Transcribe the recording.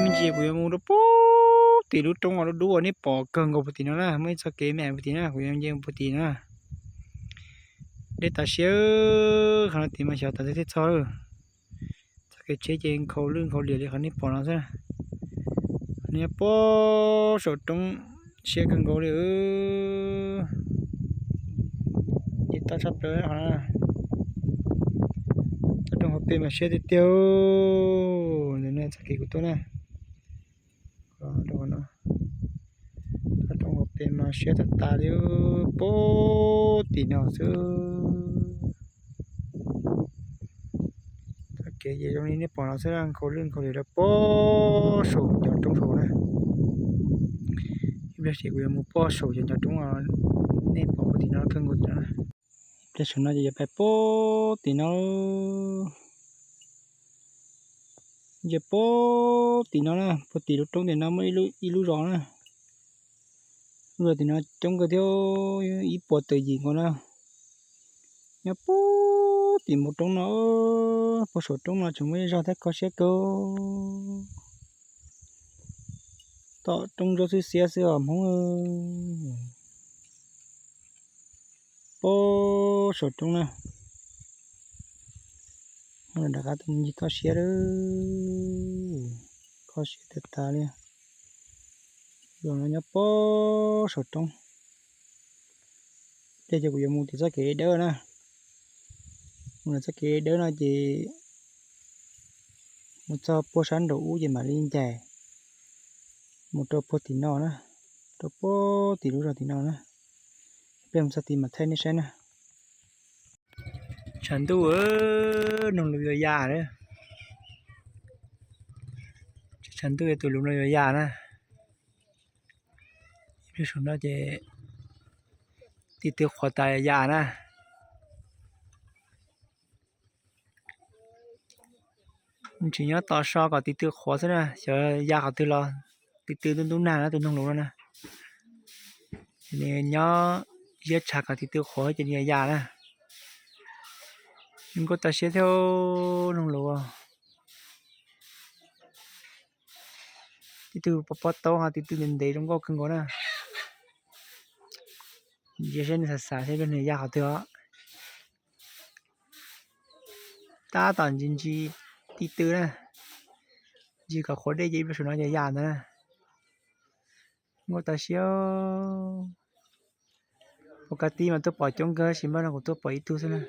Me ntsis kuv yuav mus rau puag tim lub roob uas dub dub uas nej pom kawg nkaus puag tim no na, muaj ib txoj kev me puag tim na, kuv yuav nce puag tim na. Deb tas siab, qhov no tim mas xyov tas thiaj txog lawm. Txoj kev tsheb ces nkhaus lwj nkhaus liam li qhov nej pom no xwb. Nyob puag saum roob siab kawg nkaus li. Ces toj tshaj plaws qhov no. Toj roob hauv pes mas siab tiag tiag. Ntawm no txoj kev kuv tuaj na. Toj roob hauv pes mas siab tag tas li, puag tim no xwb. Txoj kev ces zoo li nej pom no xwb, nkhaus lwj nkhaus liam rau puag saum cov roob saud na. Ib pliag ces kuv yuav mus puag saum cov ncov roob nej pom puag tim no kawg nkaus tim no na. Ib pliag saum no ces yuav pais puag tim no. Ces puag tim no na, puag tim lub roob tim no muaj ib lub zos na. Lub zos tim no coob kawg thiab, ib puas tawm yim nkaus na. Nyob puag tim mus roob no, puag saum roob no tseem muaj ib zos thiab kho siab kawg. Tom roob ntsuab xwb xiab xwb os Hmoob. Puag saum roob na. Rov qab tuaj mus ncig kho siab lawm. Kho siab tag tas li. Zos no nyob puag saum roob. Ib pliag ces kuv yuav mus tim txoj kev dawb na. Mus txoj kev dawb no ces mus txog puag sab nraum ub ces mam li ncaim mus rau puag tim no na, rau puag tim lub zos tim no na. Ib pliag mus txog tim mam thaij nej saib na. Tshav ntuj, noog lus yuav ya lawm. Tshav ntuj tus lus no yuav ya na. Ib pliag saum no ces tiv tw qhuav tas ya na. Tsis nyob tos so kom tiv tw qhuav xwb na, xyov ya qhov twg los tiv tw ntub ntub nag na tus noog lus no na. Ces nws nyob ziab tshav kom tiv tw qhuav ces nws ya na. Zoo nkauj tas siab thiab noog lus. Tiv tw pob pob taub ho tiv tw ntev ntev zoo nkauj kawg nkaus na. Ntsia saib nws xav xav saib nws ya qhov twg os. Tab tom ntsis ntsis tiv tw na, ntsis kom qhuav dej ces ib pliag saum no ces ya ntawd na. Nkauj tas siab. Pom kab tib mas tuaj pom coob kawg tab sis npaj no kuv tuaj pom ib tug xwb na.